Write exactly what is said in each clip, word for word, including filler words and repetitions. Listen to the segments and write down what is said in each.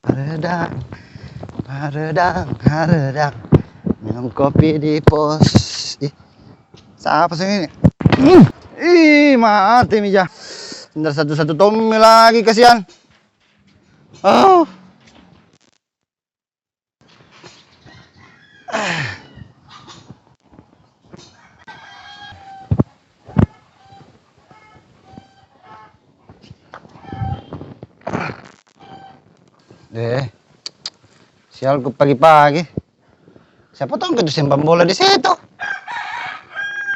Haredang, haredang, haredang. Minum kopi di pos. Ih, siapa sih ini? Hmm. Ih, mati mi ja. Sendal satu-satu tommi lagi, kasihan. Oh. Deh, sial ku pagi-pagi. Siapa tahu kita simpan bola di situ.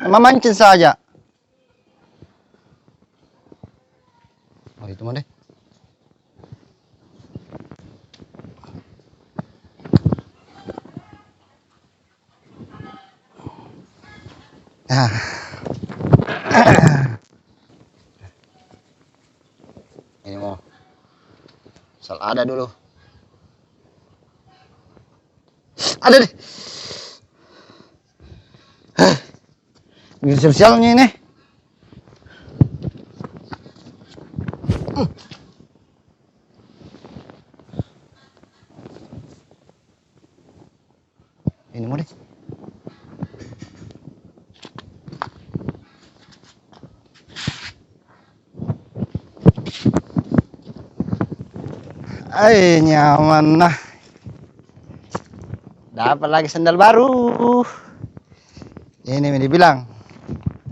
Memancing saja. Oh, itu mah deh. Ah. Ini mau. Asal ada dulu. Ada deh. Hah. Ini sial-sialnya ini. Ini mau deh. Ai, nyaman nah. Dapat lagi sendal baru. Ini mi dibilang,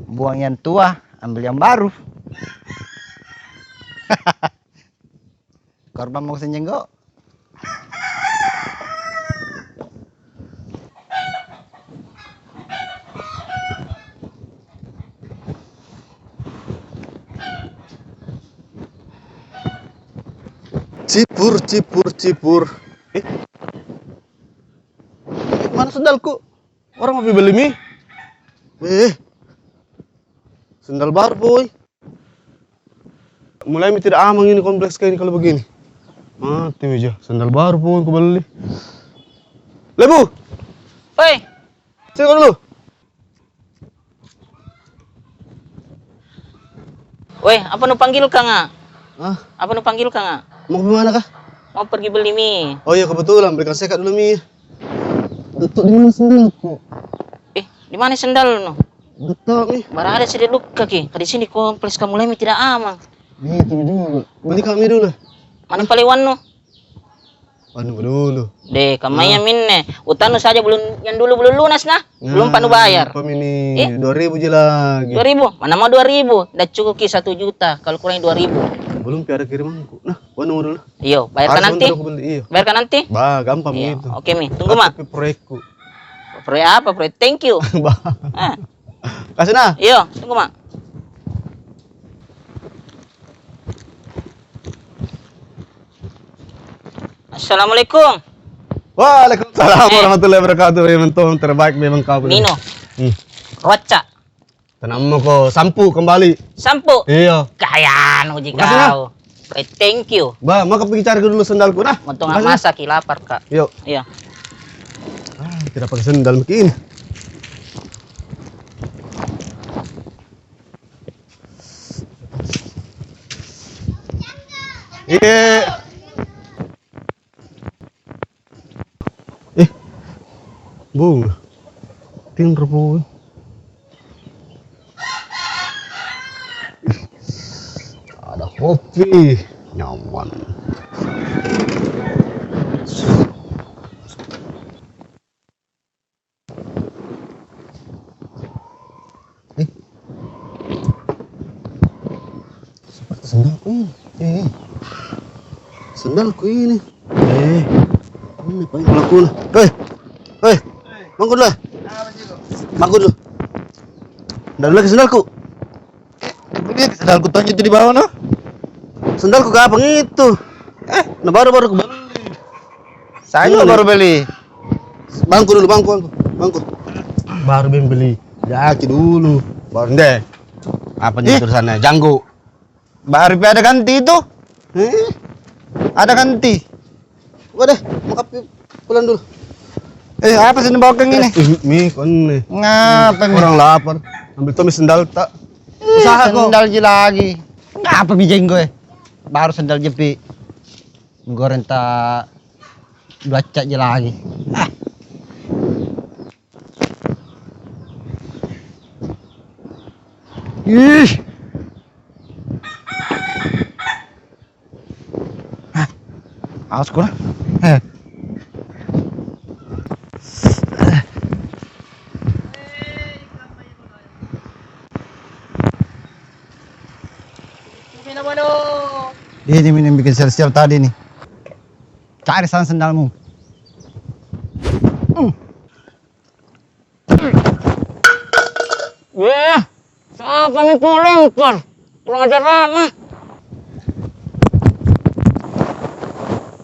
buang yang tua, ambil yang baru. Korban mau senjenggo. Cipur, cipur, cipur. Eh? Mana sendalku? Orang mau beli mi? Eh. Sendal baru, boy. Mulai mi tidak aman ini kompleks kayak ini kalau begini. Mati mi ja, sendal baru pun ku beli. Lebu! Oi! Sini dulu. Weh, apa nu panggil ka nga? Hah? Apa nu panggil ka nga? Mau ke mana kah? Mau pergi beli mi. Oh iya, kebetulan belikan sekat dulu mi. Datuk, di mana sendalku? Eh, di mana sendal nu? Datuk mi. Barang ada sede luka ki. Ka di sini kompleks ka mulai mi tidak aman. Itu juga. Beli kami dulu. Mana palewan nu? Anu dulu. Deh, kamanya minne. Utang nu saja belum, yang dulu belum lunas nah. Belum panu bayar. Pamini dua ribu ji lagi. Dua ribu? Mana mau dua ribu? Dah cukup ki satu juta kalau kurangi dua ribu. Belum pi ada kirimanku. Nah, anu dulu. Iyo, bayarkan nanti. Bayarkan nanti. Bah, gampang itu. Oke mi, tunggu ma. Tapi proyekku. Proyek apa? Proyek thank you. Bah. Kasih nah. Iyo, tunggu ma. Assalamualaikum. Waalaikumsalam warahmatullahi wabarakatuh. Memang tong terbaik memang kau. Nino. Roca. Tanam mako sampu kembali. Sampu? Iyo. Kaya anu ji kau. Eh, thank you. Bah, maka pergi cari dulu sendalku nah. Mau tengah masak ki, lapar ka. Yuk. Iya. Ah, tidak pakai sendal begini. Iya. Eh, bunga. Tinro boy. Ada kopi, nyaman. Eh. Seperti sendalku ini. Eh, eh. Sendalku ini. Eh. Ini paling pelaku lah. Hei. Hei. Bangun lah. Bangun lu. Ndak ada lagi sendalku. Ini sendalku tonjok itu di bawah, no? Sendalku kapan itu? Eh, nah, baru-baru ku beli. Saya juga baru beli. Bangku dulu, bangku, bangku. Bangku. Baru beli. Jaki dulu. Baru deh. Apa nih tulisannya? Janggo. Baru pi ada ganti itu. Eh? Ada ganti. Udah, mau kopi pulang dulu. Eh, apa sih ini bawa keng ini? Eh, mi, kon nih. Ngapa mi? Orang lapar. Ambil tomi sendal tak? Usaha kok. Sendal ji lagi. Ngapa mi jenggo, eh? Baru sendal jepi. Goreng ta dua cat ji lagi. Ah. Ih. Hah? Awas ko lah. Eh. Ini mi yang bikin sial-sial tadi ni. Cari sana sendalmu. Hmm. Weh, siapa ni tu lempar? Kurang ajar amat.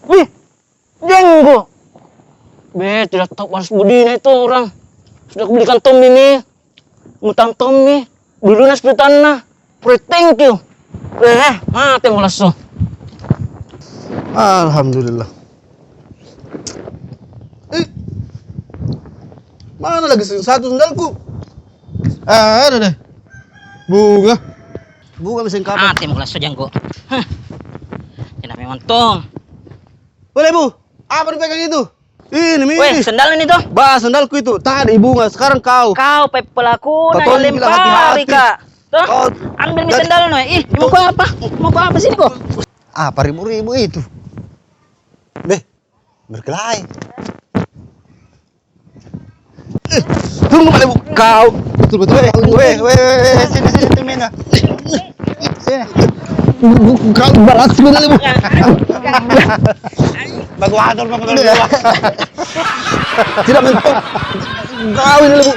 Wih, Jenggo. Beh, tidak tahu balas budina itu orang. Sudah kubelikan Tommy mi. Mutang Tommy. Dulu na sepuluh tanna. Pre, thank you. Eh, mate mo lasso. Alhamdulillah. Eh, mana lagi satu sendalku? Ah, ada deh. Bunga. Bunga bisa kapan? Mate mo lasso Jenggo. Hah. Kena memang tong. Boleh, Bu. Apa dipegang itu? Ini mi. Weh, sendal ini toh? Bah, sendalku itu. Tadi Bunga, sekarang kau. Kau pe pelaku na lempari ka. Toh? Ambil mi sendal no. Ih, mau kau apa? Mau kau apa sini kau? Apa ribu-ribu itu? Beh, berkelahi. Eh, tunggu, Pak Lebu. Kau. Betul, betul. Weh, weh, weh, weh, sini, sini, temen. Sini. Kau balas, Pak Lebu. Bagus atur, bagus atur. Tidak mentok. Kau ini, Lebu.